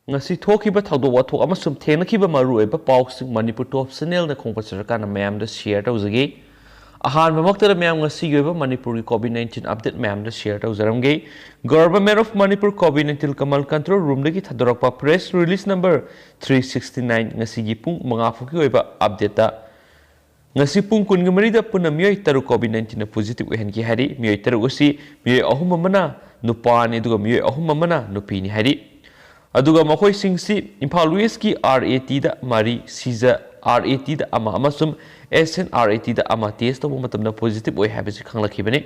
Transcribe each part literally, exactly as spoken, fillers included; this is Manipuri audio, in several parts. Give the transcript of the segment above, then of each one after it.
ꯉꯁꯤ ꯊꯣꯛꯈꯤꯕ ꯊꯧꯗꯣꯛ ꯋꯥꯊꯣꯛ ꯑꯃꯁꯨꯡ ꯊꯦꯡꯅꯈꯤꯕ ꯃꯔꯨꯑꯣꯏꯕ ꯄꯥꯎꯁꯤꯡ ꯃꯅꯤꯄꯨꯔ ꯇꯣꯞ ꯆꯦꯅꯦꯜꯅ ꯈꯣꯡꯕ ꯆꯠꯂꯀꯥꯟꯗ ꯃꯌꯥꯝꯗ ꯁꯤꯌꯔ ꯇꯧꯖꯒꯦ꯫ ꯑꯍꯥꯟꯕꯃꯛꯇꯗ ꯃꯌꯥꯝ ꯉꯁꯤꯒꯤ ꯑꯣꯏꯕ ꯃꯅꯤꯄꯨꯔꯒꯤ ꯀꯣꯚꯤꯗ ꯅꯥꯏꯟꯇꯤꯟ ꯑꯞꯗꯦꯠ ꯃꯌꯥꯝꯗ ꯁꯤꯌꯔ ꯇꯧꯖꯔꯝꯒꯦ꯫ Government of Manipur COVID nineteen Command Control Roomꯗꯒꯤ ꯊꯥꯗꯣꯔꯛꯄ press release number three sixty nine, ꯉꯁꯤꯒꯤ ꯄꯨꯡ ꯃꯉꯥ ꯐꯥꯎꯒꯤ ꯑꯣꯏꯕ ꯑꯞꯗꯦꯠꯇ ꯉꯁꯤ ꯄꯨꯡ ꯀꯨꯟꯒ ꯃꯔꯤꯗ ꯄꯨꯟꯅ ꯃꯤꯑꯣꯏ ꯇꯔꯨꯛ ꯀꯣꯚꯤꯗ ꯅꯥꯏꯟꯇꯤꯟꯅ ꯄꯣꯖꯤꯇꯤꯚ ꯑꯣꯏꯍꯟꯈꯤ ꯍꯥꯏꯔꯤ꯫ ꯃꯤꯑꯣꯏ ꯇꯔꯨꯛ ꯑꯁꯤ ꯃꯤꯑꯣꯏ ꯑꯍꯨꯝ ꯑꯃꯅ ꯅꯨꯄꯥꯅꯤ, ꯑꯗꯨꯒ ꯃꯤꯑꯣꯏ ꯑꯍꯨꯝ ꯑꯃꯅ ꯅꯨꯄꯤꯅꯤ ꯍꯥꯏꯔꯤ꯫ ꯑꯗꯨꯒ ꯃꯈꯣꯏꯁꯤꯡꯁꯤ ꯏꯝꯐꯥꯜ ꯋꯦꯁꯀꯤ ꯑꯥꯔ ꯑꯦ ꯇꯤꯗ ꯃꯔꯤ, ꯁꯤꯖ ꯑꯥꯔ ꯑꯦ ꯇꯤꯗ ꯑꯃ ꯑꯃꯁꯨꯡ ꯑꯦꯁ ꯑꯦꯟ ꯑꯥꯔ ꯑꯦ ꯇꯤꯗ ꯑꯃ ꯇꯦꯁ ꯇꯧꯕ ꯃꯇꯝꯗ ꯄꯣꯖꯤꯇꯤꯚ ꯑꯣꯏ ꯍꯥꯏꯕꯁꯤ ꯈꯪꯂꯛꯈꯤꯕꯅꯤ꯫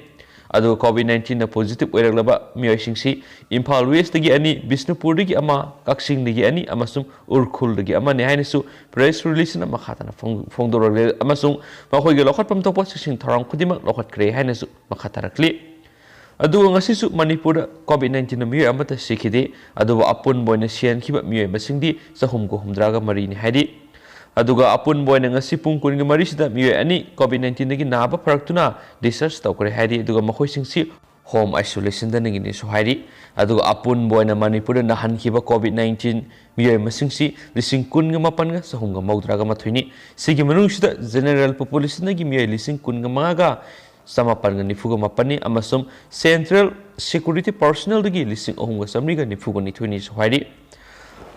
ꯑꯗꯨꯒ ꯀꯣꯚꯤꯗ ꯅꯥꯏꯟꯇꯤꯟꯅ ꯄꯣꯖꯤꯇꯤꯚ ꯑꯣꯏꯔꯛꯂꯕ ꯃꯤꯑꯣꯏꯁꯤꯡꯁꯤ ꯏꯝꯐꯥꯜ ꯋꯦꯁꯇꯒꯤ ꯑꯅꯤ, ꯕꯤꯁꯅꯨꯄꯨꯔꯗꯒꯤ ꯑꯃ, ꯀꯛꯆꯤꯡꯗꯒꯤ ꯑꯅꯤ ꯑꯃꯁꯨꯡ ꯎꯔꯈꯨꯜꯗꯒꯤ ꯑꯃꯅꯤ ꯍꯥꯏꯅꯁꯨ ꯄ꯭ꯔꯦꯁ ꯔꯤꯂꯤꯖꯅ ꯃꯈꯥ ꯇꯥꯅ ꯐꯣꯡ-, ꯐꯣꯡꯗꯣꯔꯛꯂꯦ ꯑꯃꯁꯨꯡ ꯃꯈꯣꯏꯒꯤ ꯂꯧꯈꯠꯐꯝ ꯊꯣꯛꯄ ꯆꯦꯛꯁꯤꯟ ꯊꯧꯔꯥꯡ ꯈꯨꯗꯤꯡꯃꯛ ꯂꯧꯈꯠꯈ꯭ꯔꯦ ꯍꯥꯏꯅꯁꯨ ꯃꯈꯥ ꯇꯥꯔꯛꯂꯤ꯫ ꯑꯗꯨꯒ ꯉꯁꯤꯁꯨ ꯃꯅꯤꯄꯨꯔꯗ ꯀꯣꯚꯤꯗ ꯅꯥꯏꯟꯇꯤꯟꯅ ꯃꯤꯑꯣꯏ ꯑꯃꯠꯇ ꯁꯤꯈꯤꯗꯦ꯫ ꯑꯗꯨꯕꯨ ꯑꯄꯨꯟꯕ ꯑꯣꯏꯅ ꯁꯤꯍꯟꯈꯤꯕ ꯃꯤꯑꯣꯏ ꯃꯁꯤꯡꯗꯤ ꯆꯍꯨꯝꯒ ꯍꯨꯝꯗ꯭ꯔꯥꯒ ꯃꯔꯤꯅꯤ ꯍꯥꯏꯔꯤ꯫ ꯑꯗꯨꯒ ꯑꯄꯨꯟꯕ ꯑꯣꯏꯅ ꯉꯁꯤ ꯄꯨꯡ ꯀꯨꯟꯒ ꯃꯔꯤꯁꯤꯗ ꯃꯤꯑꯣꯏ ꯑꯅꯤ ꯀꯣꯚꯤꯗ ꯅꯥꯏꯟꯇꯤꯟꯗꯒꯤ ꯅꯥꯕ ꯐꯔꯛꯇꯨꯅ ꯗꯤꯁꯆꯥꯔꯖ ꯇꯧꯈ꯭ꯔꯦ ꯍꯥꯏꯔꯤ꯫ ꯑꯗꯨꯒ ꯃꯈꯣꯏꯁꯤꯡꯁꯤ ꯍꯣꯝ ꯑꯥꯏꯁꯣꯂꯦꯁꯟꯗ ꯂꯩꯒꯅꯤꯁꯨ ꯍꯥꯏꯔꯤ꯫ ꯑꯗꯨꯒ ꯑꯄꯨꯟꯕ ꯑꯣꯏꯅ ꯃꯅꯤꯄꯨꯔꯗ ꯅꯥꯍꯟꯈꯤꯕ ꯀꯣꯚꯤꯗ ꯅꯥꯏꯟꯇꯤꯟ ꯃꯤꯑꯣꯏ ꯃꯁꯤꯡꯁꯤ ꯂꯤꯁꯤꯡ ꯀꯨꯟꯒ ꯃꯥꯄꯟꯒ ꯆꯍꯨꯝꯒ ꯃꯧꯗ꯭ꯔꯥꯒ ꯃꯥꯊꯣꯏꯅꯤ꯫ ꯁꯤꯒꯤ ꯃꯅꯨꯡꯁꯤꯗ ꯖꯦꯅꯦꯔꯦꯜ ꯄꯣꯄꯨꯂꯦꯁꯟꯗꯒꯤ ꯃꯤꯑꯣꯏ ꯂꯤꯁꯤꯡ ꯀꯨꯟꯒ ꯃꯉꯥꯒ ꯆꯃꯥꯄꯟꯒ ꯅꯤꯐꯨꯒ ꯃꯥꯄꯟꯅꯤ ꯑꯃꯁꯨꯡ ꯁꯦꯟꯇ꯭ꯔꯦꯜ ꯁꯦꯀ꯭ꯌꯨꯔꯤꯇꯤ ꯄꯔꯁꯣꯅꯦꯜꯗꯒꯤ ꯂꯤꯁꯤꯡ ꯑꯍꯨꯝꯒ ꯆꯥꯃꯔꯤꯒ ꯅꯤꯐꯨꯒ ꯅꯤꯊꯣꯏꯅꯤꯁꯨ ꯍꯥꯏꯔꯤ꯫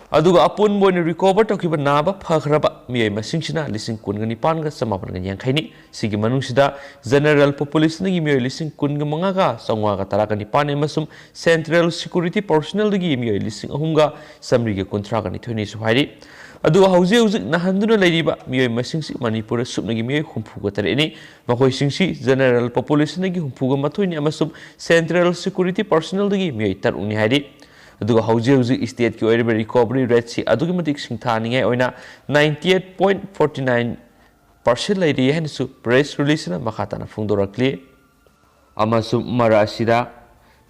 ꯑꯗꯨꯒ ꯑꯄꯨꯟꯕ ꯑꯣꯏꯅ ꯔꯤꯀꯣꯚꯔ ꯇꯧꯈꯤꯕ, ꯅꯥꯕ ꯐꯈ꯭ꯔꯕ ꯃꯤꯑꯣꯏ ꯃꯁꯤꯡꯁꯤꯅ ꯂꯤꯁꯤꯡ ꯀꯨꯟꯒ ꯅꯤꯄꯥꯟꯒ ꯆꯃꯥꯄꯟꯒ ꯌꯥꯡꯈꯩꯅꯤ꯫ ꯁꯤꯒꯤ ꯃꯅꯨꯡꯁꯤꯗ ꯖꯦꯅꯦꯔꯦꯜ ꯄꯣꯄꯨꯂꯦꯁꯟꯒꯤ ꯃꯤꯑꯣꯏ ꯂꯤꯁꯤꯡ ꯀꯨꯟꯒ ꯃꯉꯥꯒ ꯆꯥꯃꯉꯥꯒ ꯇꯔꯥꯒ ꯅꯤꯄꯥꯟꯅꯤ ꯑꯃꯁꯨꯡ ꯁꯦꯟꯇ꯭ꯔꯦꯜ ꯁꯦꯀ꯭ꯌꯨꯔꯤꯇꯤ ꯄꯔꯁꯣꯅꯦꯜꯗꯒꯤ ꯃꯤꯑꯣꯏ ꯂꯤꯁꯤꯡ ꯑꯍꯨꯝꯒ ꯆꯥꯃꯔꯤꯒ ꯀꯨꯟꯊ꯭ꯔꯥꯒ ꯅꯤꯊꯣꯏꯅꯤꯁꯨ ꯍꯥꯏꯔꯤ꯫ ꯑꯗꯨꯒ ꯍꯧꯖꯤꯛ ꯍꯧꯖꯤꯛ ꯅꯥꯍꯟꯗꯨꯅ ꯂꯩꯔꯤꯕ ꯃꯤꯑꯣꯏ ꯃꯁꯤꯡꯁꯤ ꯃꯅꯤꯄꯨꯔꯗ ꯁꯨꯞꯅꯒꯤ ꯃꯤꯑꯣꯏ ꯍꯨꯝꯐꯨꯒ ꯇꯔꯦꯠꯅꯤ꯫ ꯃꯈꯣꯏꯁꯤꯡꯁꯤ ꯖꯦꯅꯦꯔꯦꯜ ꯄꯣꯄꯨꯂꯦꯁꯟꯗꯒꯤ ꯍꯨꯝꯐꯨꯒ ꯃꯥꯊꯣꯏꯅꯤ ꯑꯃꯁꯨꯡ ꯁꯦꯟꯇ꯭ꯔꯦꯜ ꯁꯦꯀ꯭ꯌꯨꯔꯤꯇꯤ ꯄꯔꯁꯣꯅꯦꯜꯗꯒꯤ ꯃꯤꯑꯣꯏ ꯇꯔꯨꯛꯅꯤ ꯍꯥꯏꯔꯤ꯫ ꯑꯗꯨꯒ ꯍꯧꯖꯤꯛ ꯍꯧꯖꯤꯛ ꯁ꯭ꯇꯦꯠꯀꯤ ꯑꯣꯏꯔꯤꯕ ꯔꯤꯀꯣꯚꯔꯤ ꯔꯦꯠꯁꯤ ꯑꯗꯨꯛꯀꯤ ꯃꯇꯤꯛ ꯁꯤꯡꯊꯥꯅꯤꯡꯉꯥꯏ ꯑꯣꯏꯅ ninety eight point forty nine percent ꯂꯩꯔꯤ ꯍꯥꯏꯅꯁꯨ ꯄ꯭ꯔꯦꯁ ꯔꯤꯂꯤꯖꯅ ꯃꯈꯥ ꯇꯥꯅ ꯐꯣꯡꯗꯣꯔꯛꯂꯤ꯫ ꯑꯃꯁꯨꯡ ꯃꯔꯛ ꯑꯁꯤꯗ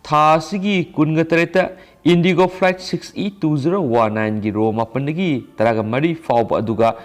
ꯊꯥ ꯑꯁꯤꯒꯤ ꯀꯨꯟꯒ ꯇꯔꯦꯠꯇ Indigo flight six E two zero one nine ꯒꯤ ꯔꯣ ꯃꯥꯄꯟꯗꯒꯤ ꯇꯔꯥꯒ ꯃꯔꯤ ꯐꯥꯎꯕ, ꯑꯗꯨꯒ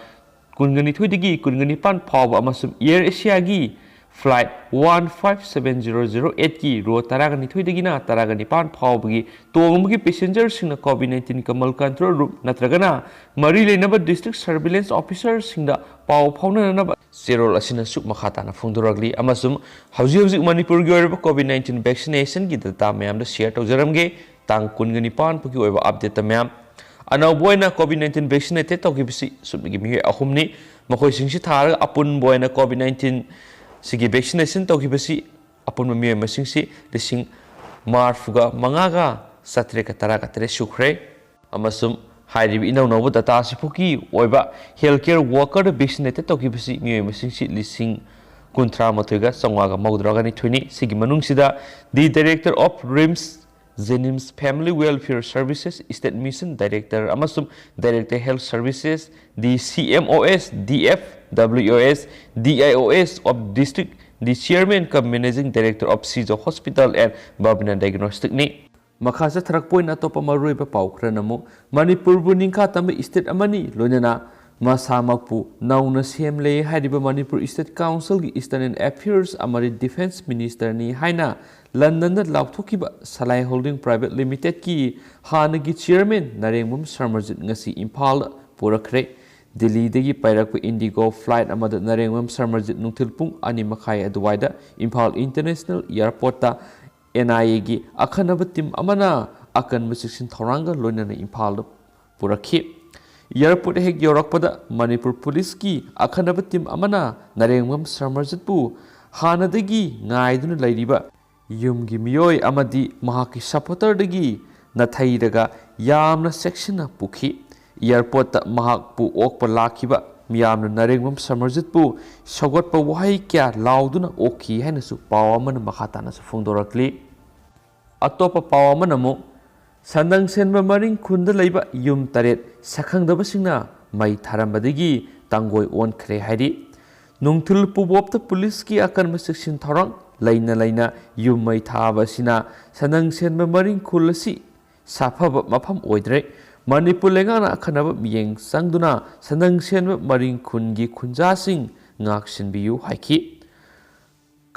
ꯀꯨꯟꯒ ꯅꯤꯊꯣꯏꯗꯒꯤ ꯀꯨꯟꯒ ꯅꯤꯄꯥꯟ ꯐꯥꯎꯕ ꯑꯃꯁꯨꯡ air ꯑꯦꯁꯤꯌꯥꯒꯤ Flight one five seven zero zero eight ꯀꯤ ꯔꯣ ꯇꯔꯥꯒ ꯅꯤꯊꯣꯏꯗꯒꯤꯅ ꯇꯔꯥꯒ ꯅꯤꯄꯥꯟ ꯐꯥꯎꯕꯒꯤ ꯇꯣꯡꯕꯒꯤ passenger ꯁꯤꯡꯅ COVID nineteen ꯀꯃꯜ control room ꯅꯠꯇ꯭ꯔꯒꯅ ꯃꯔꯤ ꯂꯩꯅꯕ district surveillance officer ꯁꯤꯡꯗ ꯄꯥꯎ ꯐꯥꯎꯅꯅꯕ ꯆꯦꯔꯣꯜ ꯑꯁꯤꯅꯁꯨ ꯃꯈꯥ ꯇꯥꯅ ꯐꯣꯡꯗꯣꯔꯛꯂꯤ꯫ ꯑꯃꯁꯨꯡ ꯍꯧꯖꯤꯛ ꯍꯧꯖꯤꯛ ꯃꯅꯤꯄꯨꯔꯒꯤ ꯑꯣꯏꯔꯤꯕ COVID nineteen vaccination ꯒꯤ data ꯃꯌꯥꯝꯗ share ꯇꯧꯖꯔꯝꯒꯦ꯫ ꯇꯥꯡ ꯀꯨꯟꯒ ꯅꯤꯄꯥꯟ ꯐꯥꯎꯒꯤ ꯑꯣꯏꯕ update ꯃꯌꯥꯝ꯫ ꯑꯅꯧꯕ ꯑꯣꯏꯅ COVID nineteen vaccinated ꯇꯧꯈꯤꯕꯁꯤ ꯁꯨꯞꯅꯒꯤ ꯃꯤꯑꯣꯏ ꯑꯍꯨꯝꯅꯤ꯫ ꯃꯈꯣꯏꯁꯤꯡꯁꯤ ꯊꯥꯔꯒ ꯑꯄꯨꯟꯕ ꯑꯣꯏꯅ COVID nineteen ꯁꯤꯒꯤ vaccination ꯇꯧꯈꯤꯕꯁꯤ ꯑꯄꯨꯟꯕ ꯃꯤꯑꯣꯏ ꯃꯁꯤꯡꯁꯤ ꯂꯤꯁꯤꯡ ꯃꯔꯤꯐꯨꯒ ꯃꯉꯥꯒ ꯆꯥꯇ꯭ꯔꯦꯠꯀ ꯇꯔꯥꯒ ꯇꯔꯦꯠ ꯁꯨꯈ꯭ꯔꯦ꯫ ꯑꯃꯁꯨꯡ ꯍꯥꯏꯔꯤꯕ ꯏꯅꯧ ꯅꯧꯕ data ꯑꯁꯤꯐꯥꯎꯒꯤ ꯑꯣꯏꯕ healthcare worker vaccinated ꯇꯧꯈꯤꯕꯁꯤ ꯃꯤꯑꯣꯏ ꯃꯁꯤꯡꯁꯤ ꯂꯤꯁꯤꯡ ꯀꯨꯟꯊ꯭ꯔꯥ ꯃꯥꯊꯣꯏꯒ ꯆꯥꯝꯃꯉꯥꯒ ꯃꯧꯗ꯭ꯔꯥꯒ ꯅꯤꯊꯣꯏꯅꯤ꯫ ꯁꯤꯒꯤ ꯃꯅꯨꯡꯁꯤꯗ the director of RIMS, JNIMS, Family Welfare Services, State Mission Director ꯑꯃꯁꯨꯡ Director Health Services, the CMOs, DFWOs, DIOs of district, the chairman cum managing director of Sijo Hospital and Babina Diagnostic ꯅꯤ꯫ ꯃꯈꯥ ꯆꯠꯊꯔꯛꯄ ꯑꯣꯏꯅ ꯑꯇꯣꯞꯄ ꯃꯔꯨꯑꯣꯏꯕ ꯄꯥꯎ ꯈꯔꯅ ꯑꯃꯨꯛ ꯃꯅꯤꯄꯨꯔꯕꯨ ꯅꯤꯡꯈꯥ ꯇꯝꯕ state ꯑꯃꯅꯤ, ꯂꯣꯏꯅꯅ ꯃꯁꯥꯃꯛꯄꯨ ꯅꯧꯅ ꯁꯦꯝꯂꯦ ꯍꯥꯏꯔꯤꯕ ꯃꯅꯤꯄꯨꯔ State Council ꯒꯤ External Affairs ꯑꯃꯗꯤ Defence Minister ꯅꯤ ꯍꯥꯏꯅ ꯂꯟꯗꯟꯗ ꯂꯥꯎꯊꯣꯛꯈꯤꯕ ꯁꯂꯥꯏ Holding Private Limited ꯀꯤ ꯍꯥꯟꯅꯒꯤ chairman ꯅꯔꯦꯡꯕꯝ ꯁꯔꯃꯖꯤꯠ ꯉꯁꯤ ꯏꯝꯐꯥꯜꯗ ꯄꯨꯔꯛꯈ꯭ꯔꯦ꯫ ꯗꯤꯜꯂꯤꯗꯒꯤ ꯄꯥꯏꯔꯛꯄ IndiGo flight ꯑꯃꯗ ꯅꯔꯦꯡꯕꯝ ꯁꯔꯃꯖꯤꯠ ꯅꯨꯡꯊꯤꯜ ꯄꯨꯡ ꯑꯅꯤ ꯃꯈꯥꯏ ꯑꯗꯨꯋꯥꯏꯗ ꯏꯝꯐꯥꯜ International Airport ꯇ NIA ꯒꯤ ꯑꯈꯟꯅꯕ team ꯑꯃꯅ ꯑꯀꯟꯕ ꯆꯦꯛꯁꯤꯟ ꯊꯧꯔꯥꯡꯒ ꯂꯣꯏꯅꯅ ꯏꯝꯐꯥꯜꯗ ꯄꯨꯔꯛꯈꯤ꯫ Airport ꯍꯦꯛ ꯌꯧꯔꯛꯄꯗ ꯃꯅꯤꯄꯨꯔ ꯄꯨꯂꯤꯁꯀꯤ ꯑꯈꯟꯅꯕ team ꯑꯃꯅ ꯅꯔꯦꯡꯕꯝ ꯁꯔꯃꯖꯤꯠꯄꯨ ꯍꯥꯟꯅꯗꯒꯤ ꯉꯥꯏꯗꯨꯅ ꯂꯩꯔꯤꯕ ꯌꯨꯝꯒꯤ ꯃꯤꯑꯣꯏ ꯑꯃꯗꯤ ꯃꯍꯥꯛꯀꯤ supporter ꯗꯒꯤ ꯅꯥꯊꯩꯔꯒ ꯌꯥꯝꯅ ꯆꯦꯛꯁꯤꯟꯅ ꯄꯨꯈꯤ꯫ Airport ꯇ ꯃꯍꯥꯛꯄꯨ ꯑꯣꯛꯄ ꯂꯥꯛꯈꯤꯕ ꯃꯤꯌꯥꯝꯅ ꯅꯔꯦꯡꯕꯝ ꯁꯃꯔꯖꯤꯠꯄꯨ ꯁꯧꯒꯠꯄ ꯋꯥꯍꯩ ꯀꯌꯥ ꯂꯥꯎꯗꯨꯅ ꯑꯣꯛꯈꯤ ꯍꯥꯏꯅꯁꯨ ꯄꯥꯎ ꯑꯃꯅ ꯃꯈꯥ ꯇꯥꯅꯁꯨ ꯐꯣꯡꯗꯣꯔꯛꯂꯤ꯫ ꯑꯇꯣꯞꯄ ꯄꯥꯎ ꯑꯃꯅ ꯑꯃꯨꯛ ꯁꯟꯗꯪ ꯁꯦꯟꯕ ꯃꯔꯤꯡ ꯈꯨꯟꯗ ꯂꯩꯕ ꯌꯨꯝ ꯇꯔꯦꯠ ꯁꯛꯈꯪꯗꯕꯁꯤꯡꯅ ꯃꯩ ꯊꯥꯔꯝꯕꯗꯒꯤ ꯇꯥꯡꯒꯣꯏ ꯑꯣꯟꯈ꯭ꯔꯦ ꯍꯥꯏꯔꯤ꯫ ꯅꯨꯡꯊꯤꯜ ꯄꯨꯕꯣꯞꯇ ꯄꯨꯂꯤꯁꯀꯤ ꯑꯀꯟꯕ ꯆꯦꯛꯁꯤꯟ ꯊꯧꯔꯥꯡ ꯂꯩꯅ ꯂꯩꯅ ꯌꯨꯝ ꯃꯩ ꯊꯥꯕ ꯑꯁꯤꯅ ꯁꯟꯗꯪ ꯁꯦꯟꯕ ꯃꯔꯤꯡ ꯈꯨꯜ ꯑꯁꯤ ꯁꯥꯐꯕ ꯃꯐꯝ ꯑꯣꯏꯗ꯭ꯔꯦ꯫ ꯃꯅꯤꯄꯨꯔ ꯂꯩꯉꯥꯛꯅ ꯑꯈꯟꯅꯕ ꯃꯤꯠꯌꯦꯡ ꯆꯪꯗꯨꯅ ꯁꯟꯗꯪ ꯁꯦꯟꯕ ꯃꯔꯤꯡ ꯈꯨꯟꯒꯤ ꯈꯨꯟꯖꯥꯁꯤꯡ ꯉꯥꯛꯁꯤꯟꯕꯤꯌꯨ ꯍꯥꯏꯈꯤ꯫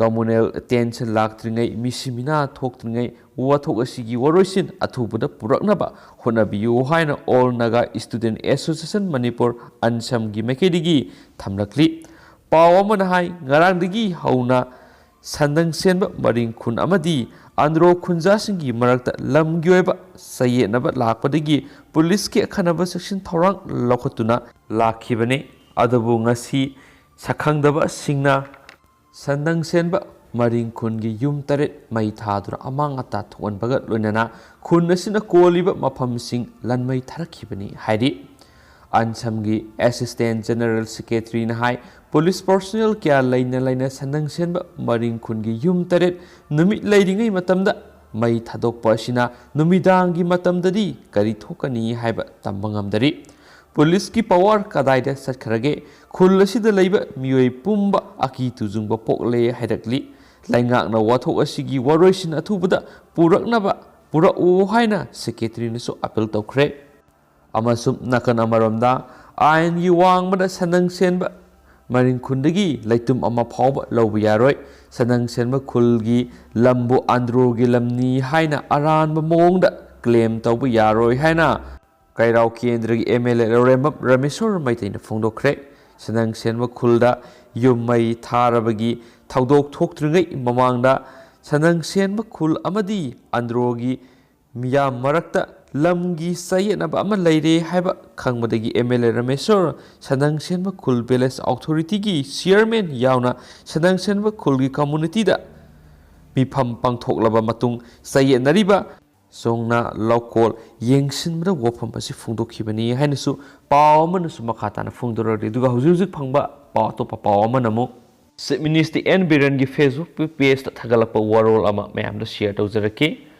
communal tension ꯂꯥꯛꯇ꯭ꯔꯤꯉꯩ, ꯃꯤꯁꯤ ꯃꯤꯅꯥ ꯊꯣꯛꯇ꯭ꯔꯤꯉꯩ ꯋꯥꯊꯣꯛ ꯑꯁꯤꯒꯤ ꯋꯥꯔꯣꯏꯁꯤꯟ ꯑꯊꯨꯕꯗ ꯄꯨꯔꯛꯅꯕ ꯍꯣꯠꯅꯕꯤꯌꯨ ꯍꯥꯏꯅ All Naga Student Association Manipur, ꯑꯟꯁꯝꯒꯤ ꯃꯥꯏꯀꯩꯗꯒꯤ ꯊꯝꯂꯛꯂꯤ꯫ ꯄꯥꯎ ꯑꯃꯅ ꯍꯥꯏ, ꯉꯔꯥꯡꯗꯒꯤ ꯍꯧꯅ ꯁꯟꯗꯪ ꯁꯦꯟꯕ ꯃꯔꯤꯡ ꯈꯨꯟ ꯑꯃꯗꯤ ꯑꯟꯗ꯭ꯔꯣ ꯈꯨꯟꯖꯥꯁꯤꯡꯒꯤ ꯃꯔꯛꯇ ꯂꯝꯒꯤ ꯑꯣꯏꯕ ꯆꯌꯦꯠꯅꯕ ꯂꯥꯛꯄꯗꯒꯤ ꯄꯨꯂꯤꯁꯀꯤ ꯑꯈꯟꯅꯕ ꯆꯦꯛꯁꯤꯟ ꯊꯧꯔꯥꯡ ꯂꯧꯈꯠꯇꯨꯅ ꯂꯥꯛꯈꯤꯕꯅꯤ꯫ ꯑꯗꯨꯕꯨ ꯉꯁꯤ ꯁꯛꯈꯪꯗꯕꯁꯤꯡꯅ ꯁꯟꯗꯪ ꯁꯦꯟꯕ ꯃꯔꯤꯡ ꯈꯨꯟꯒꯤ ꯌꯨꯝ ꯇꯔꯦꯠ ꯃꯩ ꯊꯥꯗꯨꯅ ꯑꯃꯥꯡ ꯑꯇꯥ ꯊꯣꯛꯍꯟꯕꯒ ꯂꯣꯏꯅꯅ ꯈꯨꯟ ꯑꯁꯤꯅ ꯀꯣꯜꯂꯤꯕ ꯃꯐꯝꯁꯤꯡ ꯂꯟꯃꯩ ꯊꯥꯔꯛꯈꯤꯕꯅꯤ ꯍꯥꯏꯔꯤ꯫ ꯑꯟꯁꯝꯒꯤ Assistant General Secretaryꯅ ꯍꯥꯏ, ꯄꯨꯂꯤꯁ personnel ꯀꯌꯥ ꯂꯩꯅ ꯂꯩꯅ ꯁꯟꯗꯪ ꯁꯦꯟꯕ ꯃꯔꯤꯡ ꯈꯨꯟꯒꯤ ꯌꯨꯝ ꯇꯔꯦꯠ ꯅꯨꯃꯤꯠ ꯂꯩꯔꯤꯉꯩ ꯃꯇꯝꯗ ꯃꯩ ꯊꯥꯗꯣꯛꯄ ꯑꯁꯤꯅ ꯅꯨꯃꯤꯗꯥꯡꯒꯤ ꯃꯇꯝꯗꯗꯤ ꯀꯔꯤ ꯊꯣꯛꯀꯅꯤ ꯍꯥꯏꯕ ꯇꯝꯕ ꯉꯝꯗꯔꯤ꯫ ꯄꯨꯂꯤꯁꯀꯤ power ꯀꯗꯥꯏꯗ ꯆꯠꯈ꯭ꯔꯒꯦ? ꯈꯨꯜ ꯑꯁꯤꯗ ꯂꯩꯕ ꯃꯤꯑꯣꯏ ꯄꯨꯝꯕ ꯑꯀꯤ ꯇꯨꯖꯨꯡꯕ ꯄꯣꯛꯂꯦ ꯍꯥꯏꯔꯛꯂꯤ꯫ ꯂꯩꯉꯥꯛꯅ ꯋꯥꯊꯣꯛ ꯑꯁꯤꯒꯤ ꯋꯥꯔꯣꯏꯁꯤꯟ ꯑꯊꯨꯕꯗ ꯄꯨꯔꯛꯅꯕ ꯄꯨꯔꯛꯎ ꯍꯥꯏꯅ Secretaryꯅꯁꯨ appeal ꯇꯧꯈ꯭ꯔꯦ꯫ ꯑꯃꯁꯨꯡ ꯅꯥꯀꯟ ꯑꯃꯔꯣꯝꯗ ꯑꯥꯏꯟꯒꯤ ꯋꯥꯡꯃꯗ ꯁꯟꯗꯪ ꯁꯦꯟꯕ ꯃꯔꯤꯡ ꯈꯨꯟꯗꯒꯤ ꯂꯩꯇꯨꯝ ꯑꯃ ꯐꯥꯎꯕ ꯂꯧꯕ ꯌꯥꯔꯣꯏ꯫ ꯁꯟꯗꯪ ꯁꯦꯟꯕ ꯈꯨꯜꯒꯤ ꯂꯝꯕꯨ ꯑꯟꯗ꯭ꯔꯣꯒꯤ ꯂꯝꯅꯤ ꯍꯥꯏꯅ ꯑꯔꯥꯟꯕ ꯃꯑꯣꯡꯗ claim ꯇꯧꯕ ꯌꯥꯔꯣꯏ ꯍꯥꯏꯅ ꯀꯩꯔꯥꯎ ꯀꯦꯟꯗ꯭ꯔꯒꯤ MLA ꯂꯧꯔꯦꯝꯕꯝ ꯔꯃꯦꯁꯣꯔ ꯃꯩꯇꯩꯅ ꯐꯣꯡꯗꯣꯛꯈ꯭ꯔꯦ꯫ ꯁꯟꯗꯪ ꯁꯦꯟꯕ ꯈꯨꯜꯗ ꯌꯨꯝ ꯃꯩ ꯊꯥꯔꯕꯒꯤ ꯊꯧꯗꯣꯛ ꯊꯣꯛꯇ꯭ꯔꯤꯉꯩ ꯃꯃꯥꯡꯗ ꯁꯟꯗꯪ ꯁꯦꯟꯕ ꯈꯨꯜ ꯑꯃꯗꯤ ꯑꯟꯗ꯭ꯔꯣꯒꯤ ꯃꯤꯌꯥꯝ ꯃꯔꯛꯇ ꯂꯝꯒꯤ ꯆꯌꯦꯠꯅꯕ ꯑꯃ ꯂꯩꯔꯦ ꯍꯥꯏꯕ ꯈꯪꯕꯗꯒꯤ MLA ꯔꯃꯦꯁꯣꯔ ꯁꯟꯗꯪ ꯁꯦꯟꯕ ꯈꯨꯜ village authorityꯒꯤ chairman ꯌꯥꯎꯅ ꯁꯟꯗꯪ ꯁꯦꯟꯕ ꯈꯨꯜꯒꯤ communityꯗ ꯃꯤꯐꯝ ꯄꯥꯡꯊꯣꯛꯂꯕ ꯃꯇꯨꯡ ꯆꯌꯦꯠꯅꯔꯤꯕ ꯁꯣꯡꯅ ꯂꯧꯀꯣꯜ ꯌꯦꯡꯁꯤꯟꯕꯗ ꯋꯥꯐꯝ ꯑꯁꯤ ꯐꯣꯡꯗꯣꯛꯈꯤꯕꯅꯤ ꯍꯥꯏꯅꯁꯨ ꯄꯥꯎ ꯑꯃꯅꯁꯨ ꯃꯈꯥ ꯇꯥꯅ ꯐꯣꯡꯗꯣꯔꯛꯂꯤ꯫ ꯑꯗꯨꯒ ꯍꯧꯖꯤꯛ ꯍꯧꯖꯤꯛ ꯐꯪꯕ ꯄꯥꯎ, ꯑꯇꯣꯞꯄ ꯄꯥꯎ ꯑꯃꯅ ꯑꯃꯨꯛ Chief Minister N ꯕꯤꯔꯦꯟꯒꯤ Facebook pageꯇ ꯊꯥꯒꯠꯂꯛꯄ ꯋꯥꯔꯣꯜ ꯑꯃ ꯃꯌꯥꯝꯗ share ꯇꯧꯖꯔꯛꯀꯦ꯫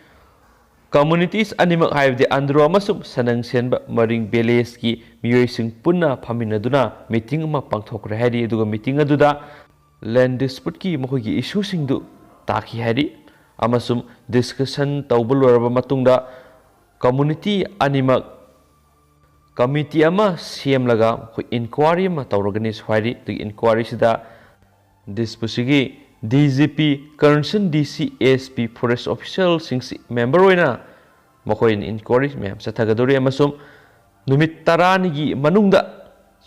Communities ꯑꯅꯤꯃꯛ, ꯍꯥꯏꯕꯗꯤ ꯑꯟꯗ꯭ꯔꯣ ꯑꯃꯁꯨꯡ ꯁꯟꯗꯪ ꯁꯦꯟꯕ ꯃꯔꯤꯡ villageꯀꯤ ꯃꯤꯑꯣꯏꯁꯤꯡ ꯄꯨꯟꯅ ꯐꯝꯃꯤꯟꯅꯗꯨꯅ meeting ꯑꯃ ꯄꯥꯡꯊꯣꯛꯈ꯭ꯔꯦ ꯍꯥꯏꯔꯤ꯫ ꯑꯗꯨꯒ meeting ꯑꯗꯨꯗ land disputeꯀꯤ ꯃꯈꯣꯏꯒꯤ issueꯁꯤꯡꯗꯨ ꯇꯥꯈꯤ ꯍꯥꯏꯔꯤ꯫ ꯑꯃꯁꯨꯡ discussion ꯇꯧꯕ ꯂꯣꯏꯔꯕ ꯃꯇꯨꯡꯗ community ꯑꯅꯤꯃꯛ committee ꯑꯃ ꯁꯦꯝꯂꯒ ꯑꯩꯈꯣꯏ inquiry ꯑꯃ ꯇꯧꯔꯒꯅꯤꯁꯨ ꯍꯥꯏꯔꯤ꯫ ꯑꯗꯨꯒꯤ inquiryꯁꯤꯗ disputeꯁꯤꯒꯤ ꯗꯤ ꯖꯤ ꯄꯤ, ꯀꯔꯟꯁꯟ ꯗꯤ ꯁꯤ, ꯑꯦꯁ ꯄꯤ, ꯐꯣꯔꯦꯁ ꯑꯣꯐꯤꯁꯤꯌꯦꯜꯁꯤꯡꯁꯤ ꯃꯦꯝꯕꯔ ꯑꯣꯏꯅ ꯃꯈꯣꯏꯅ ꯏꯟꯀ꯭ꯋꯥꯔꯤ ꯃꯌꯥꯝ ꯆꯠꯊꯒꯗꯧꯔꯤ ꯑꯃꯁꯨꯡ ꯅꯨꯃꯤꯠ ꯇꯔꯥꯅꯤꯒꯤ ꯃꯅꯨꯡꯗ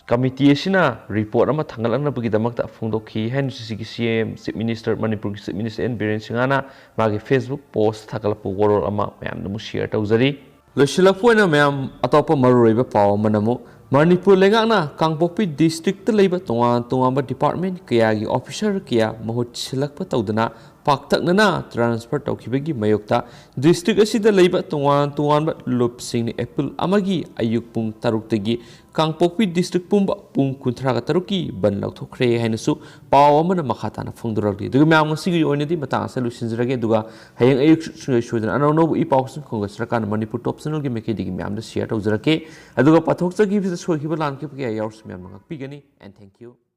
ꯀꯃꯤꯇꯤ ꯑꯁꯤꯅ ꯔꯤꯄꯣꯔꯠ ꯑꯃ ꯊꯥꯡꯒꯠꯂꯛꯅꯕꯒꯤꯗꯃꯛꯇ ꯐꯣꯡꯗꯣꯛꯈꯤ ꯍꯥꯏꯅꯁꯨ ꯁꯤꯒꯤ ꯁꯤ ꯑꯦꯝ, ꯆꯤꯐ ꯃꯤꯅꯤꯁꯇꯔ, ꯃꯅꯤꯄꯨꯔꯒꯤ ꯆꯤꯐ ꯃꯤꯅꯤꯁꯇꯔ ꯑꯦꯟ ꯕꯤꯔꯦꯟ ꯁꯤꯡꯍꯅ ꯃꯥꯒꯤ ꯐꯦꯁꯕꯨꯛ ꯄꯣꯁꯇ ꯊꯥꯒꯠꯂꯛꯄ ꯋꯥꯔꯣꯜ ꯑꯃ ꯃꯌꯥꯝꯗ ꯑꯃꯨꯛ ꯁꯤꯌꯔ ꯇꯧꯖꯔꯤ꯫ ꯂꯣꯏꯁꯤꯜꯂꯛꯄ ꯑꯣꯏꯅ ꯃꯌꯥꯝ, ꯑꯇꯣꯞꯄ ꯃꯔꯨꯑꯣꯏꯕ ꯄꯥꯎ ꯑꯃꯅ ꯑꯃꯨꯛ ꯃꯅꯤꯄꯨꯔ ꯂꯩꯉꯥꯛꯅ ꯀꯥꯡꯄꯣꯛꯄꯤ ꯗꯤꯁꯇ꯭ꯔꯤꯛꯇ ꯂꯩꯕ ꯇꯣꯉꯥꯟ ꯇꯣꯉꯥꯟꯕ ꯗꯤꯄꯥꯔꯠꯃꯦꯟ ꯀꯌꯥꯒꯤ ꯑꯣꯐꯤꯁꯔ ꯀꯌꯥ ꯃꯍꯨꯠ ꯁꯤꯜꯂꯛꯄ ꯇꯧꯗꯅ ꯄꯥꯛꯇꯛꯅꯅ ꯇ꯭ꯔꯥꯟꯁꯐꯔ ꯇꯧꯈꯤꯕꯒꯤ ꯃꯥꯌꯣꯛꯇ ꯗꯤꯁꯇ꯭ꯔꯤꯛ ꯑꯁꯤꯗ ꯂꯩꯕ ꯇꯣꯉꯥꯟ ꯇꯣꯉꯥꯟꯕ ꯂꯨꯞꯁꯤꯡꯅ ꯑꯦꯄ꯭ꯔꯤꯜ ꯑꯃꯒꯤ ꯑꯌꯨꯛ ꯄꯨꯡ ꯇꯔꯨꯛꯇꯒꯤ ꯀꯥꯡꯄꯣꯛꯄꯤ ꯗꯤꯁꯇ꯭ꯔꯤꯛ ꯄꯨꯝꯕ ꯄꯨꯡ ꯀꯨꯟꯊ꯭ꯔꯥꯒ ꯇꯔꯨꯛꯀꯤ ꯕꯟ ꯂꯧꯊꯣꯛꯈ꯭ꯔꯦ ꯍꯥꯏꯅꯁꯨ ꯄꯥꯎ ꯑꯃꯅ ꯃꯈꯥ ꯇꯥꯅ ꯐꯣꯡꯗꯣꯔꯛꯂꯤ꯫ ꯑꯗꯨꯒ ꯃꯌꯥꯝ, ꯉꯁꯤꯒꯤ ꯑꯣꯏꯅꯗꯤ ꯃꯇꯥꯡ ꯑꯁꯤꯗ ꯂꯣꯏꯁꯤꯟꯖꯔꯒꯦ꯫ ꯑꯗꯨꯒ ꯍꯌꯦꯡ ꯑꯌꯨꯛ ꯁꯨꯡꯁꯣꯏ ꯁꯣꯏꯗꯅ ꯑꯅꯧ ꯑꯅꯧꯕ ꯏ ꯄꯥꯎꯁꯤꯡ ꯈꯣꯡꯒꯠꯆꯔꯀꯥꯟꯗ ꯃꯅꯤꯄꯨꯔ ꯇꯣꯞ ꯆꯦꯅꯦꯜꯒꯤ ꯃꯥꯏꯀꯩꯗꯒꯤ ꯃꯌꯥꯝꯗ ꯁꯤꯌꯔ ꯇꯧꯖꯔꯛꯀꯦ꯫ ꯑꯗꯨꯒ ꯄꯥꯊꯣꯛꯆꯈꯤꯕꯁꯤꯗ ꯁꯣꯏꯈꯤꯕ ꯂꯥꯟꯈꯤꯕ ꯀꯌꯥ ꯌꯥꯎꯔꯁꯨ ꯃꯌꯥꯝꯅ ꯉꯥꯛꯄꯤꯒꯅꯤ꯫ And thank you.